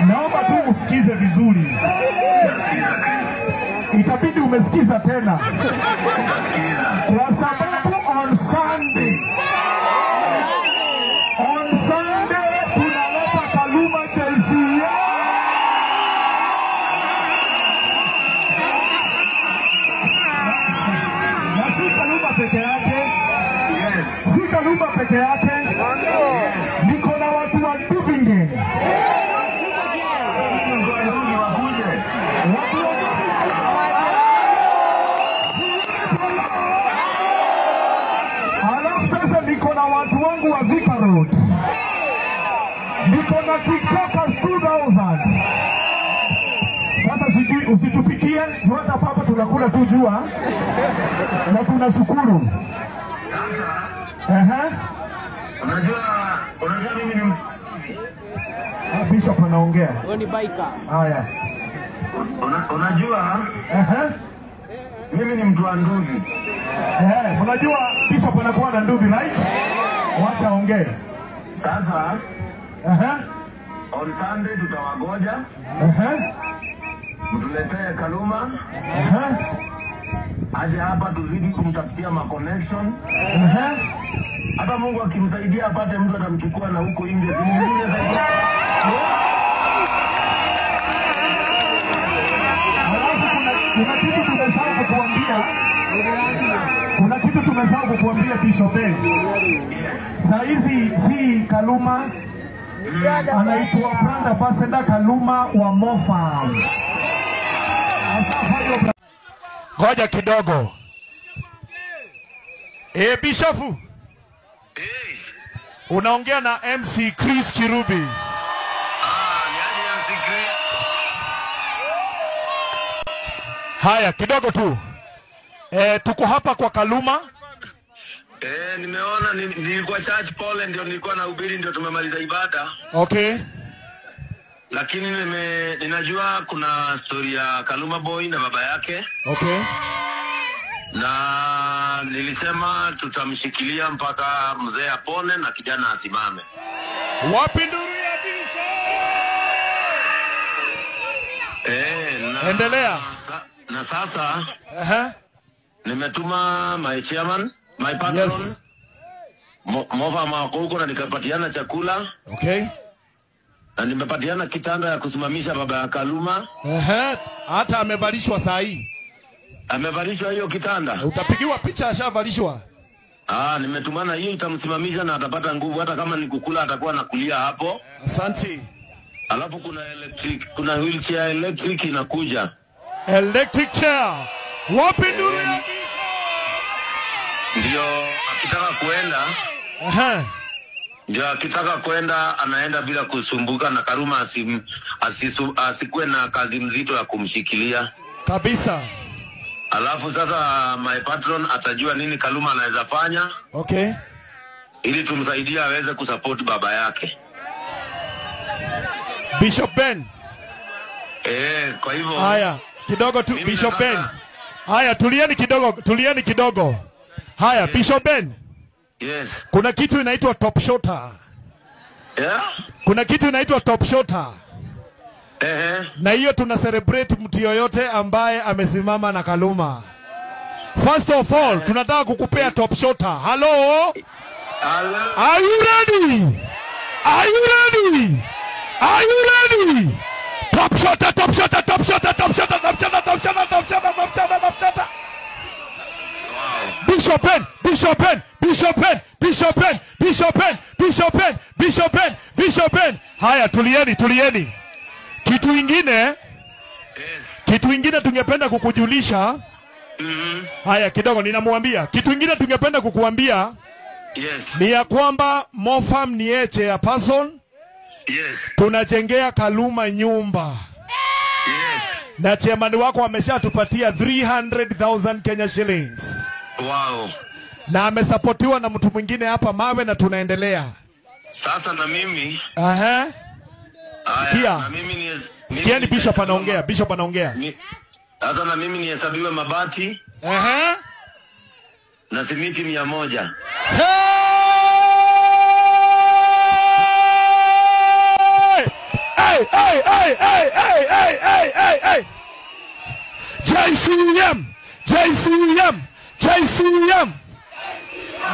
Naomba tu usikize vizuri. Itabidi umesikiza tena. Kwa sababu on Sunday tunaleta Kaluma Chelsea. Na si Kaluma peke yake. Si Kaluma peke yake. Niko na watu wa Duvinge. Alafu sasa niko na watu wangu wa Thika Road. Niko na TikTokers 2000. Sasa sijui usitupikie, hata papa tunakula tu jua na tunashukuru. Unajua mimi ni Bishop anaongea. Wewe ni biker. Haya. Unajua? Mimi ni mtu wa nduthi. Unajua Bishop anakuwa na nduthi, right? Wacha ongee. Sasa on Sunday tutawagoja. Mtuletee Kaluma. Aje hapa tuzidi kumtafutia ma connection. Hata Mungu akimsaidia apate mtu atamchukua na huko nje, si mzuri zaidi. Kuna kitu tumesahau kukuambia. Kuna kitu tumesahau kukuambia Bishop Ben. Saa hizi si Kaluma anaitwa brand ambassador Kaluma wa Mofam. Ngoja kidogo. Bishop. Unaongea na MC Chris Kirubi. Haya, kidogo tu. Tuko hapa kwa Kaluma. Nimeona nilikuwa church pole, ndio nilikuwa nahubiri, ndio tumemaliza ibada. Okay. Lakini ninajua kuna story ya Kaluma Boy na baba yake. Okay. Na nilisema tutamshikilia mpaka mzee apone na kijana asimame. Wapi nduru ya Bishop? Endelea. Na sasa nimetuma my chairman, my patron. Yes. Mova mako huko na nikapatiana chakula. Okay. Na nimepatiana kitanda ya kusimamisha baba ya Kaluma. Hata amevalishwa saa hii. Amevalishwa hiyo kitanda. Utapigiwa picha ashavalishwa. Nimetumana hiyo itamsimamisha na atapata nguvu, hata kama ni kukula atakuwa nakulia hapo. Asante. Alafu kuna wheelchair electric inakuja. Electric chair. Wapi nduru ya Ndio akitaka kuenda. Ndio akitaka kuenda anaenda bila kusumbuka, na Kaluma asikuwe na kazi mzito ya kumshikilia. Kabisa. Alafu sasa my patron atajua nini Kaluma anaweza fanya. Okay. Ili tumsaidie aweze kusupport baba yake. Bishop Ben. Kwa hivyo. Haya, kidogo tu Bishop Ben. Haya, tulieni kidogo, tulieni kidogo. Haya, Bishop Ben. Yes. Kuna kitu inaitwa top shotter. Yeah? Kuna kitu inaitwa top shotter. Na hiyo tuna celebrate mtu yoyote ambaye amesimama na Kaluma. First of all, tunataka kukupea top shotter. Hello? Hello? Are you ready? Are you ready? Are you ready? Top shotter, top shotter, top shotter, top shotter, top shotter, top shotter, top shotter, top shotter, top shotter. Bishop Ben, Bishop Ben, Bishop Ben, Bishop Ben, Bishop Ben, Bishop Ben, Bishop Ben, Bishop Ben. Haya, tulieni, tulieni. Kitu ingine, kitu ingine tungependa kukujulisha. Haya, kidogo ninamwambia. Kitu ingine tungependa kukuambia. Yes. Ni ya kwamba Mofam ni eche ya person. Yes. Tunajengea Kaluma nyumba. Yes. Na chairman wako ameshatupatia 300,000 Kenya shillings. Wow. Na amesapotiwa na mtu mwingine hapa mawe, na tunaendelea. Sasa na mimi. Sikia. Na mimi ni Sikieni Bishop anaongea, Bishop anaongea. Sasa na mimi nihesabiwe mabati. Na simiti 100. Hey! Hey! hey, hey, hey, hey, hey, hey, hey, hey. JCM, JCM, JCM.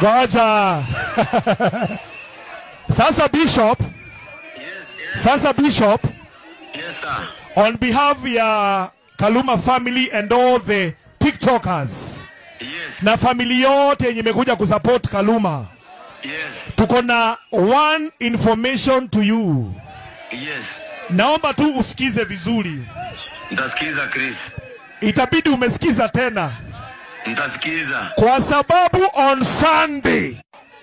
Ngoja. Sasa Bishop. Yes, yes. Sasa Bishop. Yes, sir. On behalf ya Kaluma family and all the TikTokers. Yes. Na family yote yenye imekuja kusupport Kaluma. Yes. Tuko na one information to you. Yes. Naomba tu usikize vizuri. Nitasikiza, Chris. Itabidi umesikiza tena. Nitasikiza. Kwa sababu on Sunday.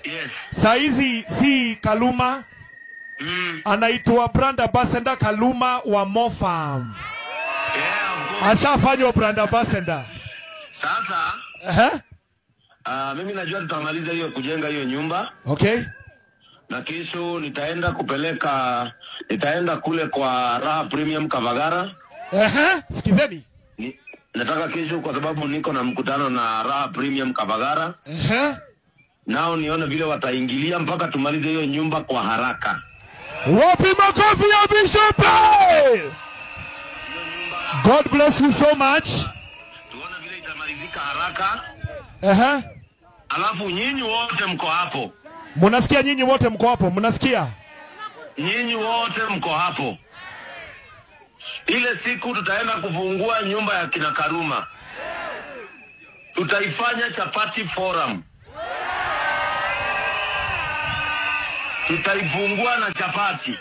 Yes. Saizi si Kaluma. Anaitwa brand ambassador Kaluma wa Mofarm. Yeah, ashafanywa brand ambassador. Sasa mimi najua tutamaliza hiyo kujenga hiyo nyumba. Okay. Na kesho nitaenda kupeleka, nitaenda kule kwa Raha Premium Kavagara. Sikizeni. Nataka kesho kwa sababu niko na mkutano na Raha Premium Kavagara. Nao nione vile wataingilia mpaka tumalize hiyo nyumba kwa haraka. Wapi makofi ya Bishop? God bless you so much. Tuone vile itamalizika haraka. Alafu nyinyi wote mko hapo. Mnasikia nyinyi wote mko hapo? Mnasikia? Nyinyi wote mko hapo. Ile siku tutaenda kufungua nyumba ya kina Karuma. Tutaifanya chapati forum. Tutaifungua na chapati.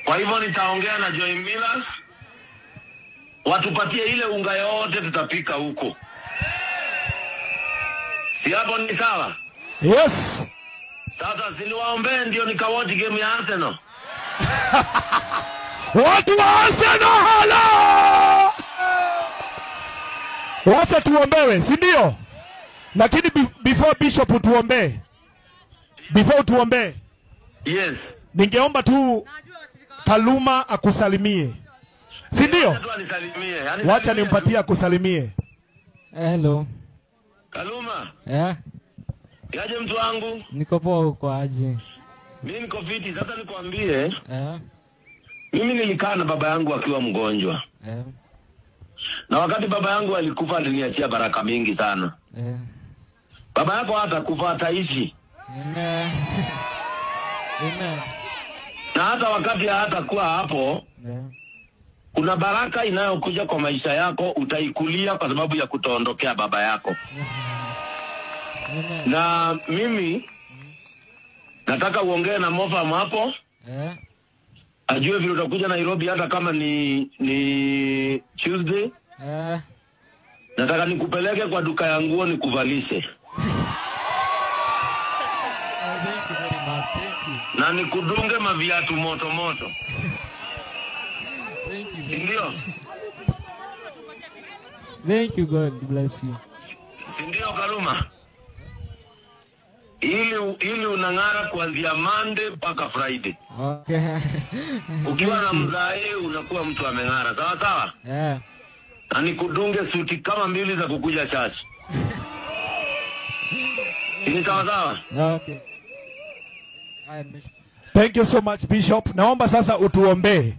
Kwa hivyo nitaongea na Joy Millers, watupatie ile unga yote tutapika huko. Si hapo ni sawa? Yes. Sasa siniwaombee ndio nikawatch game ya Arsenal. Watu wa Arsenal, hello! Wacha tuombewe, si ndio? Lakini before Bishop tuombee. Before tuombee. Yes. Ningeomba tu Kaluma akusalimie. Si ndio? Wacha nimpatie akusalimie. Hello. Kaluma. Yeah. Yaje mtu wangu? Niko poa, huko aje? Mimi niko fiti. Sasa nikwambie. Yeah. Mimi nilikaa na baba yangu akiwa mgonjwa. Yeah. Na wakati baba yangu alikufa aliniachia baraka mingi sana. Yeah. Baba yako hatakufa, ataishi. Amen. Amen. Na hata wakati hatakuwa hapo, yeah, kuna baraka inayokuja kwa maisha yako, utaikulia kwa sababu ya kutoondokea baba yako. Amen. Na mimi nataka uongee na Mofarm hapo. Yeah. Ajue vile utakuja Nairobi hata kama ni Tuesday. Yeah. Nataka nikupeleke kwa duka ya nguo nikuvalishe. Thank you very much. Thank you. Na nikudunge maviatu moto moto. Thank you. Sindio? Thank you, God bless you. Sindio Kaluma? Ili unang'ara kuanzia Monday mpaka Friday. Okay. Ukiwa na mzae unakuwa mtu ameng'ara, sawa sawa? Yeah. Na nikudunge suti kama mbili za kukuja church. Ni sawa sawa? Okay. Thank you so much Bishop. Naomba sasa utuombee.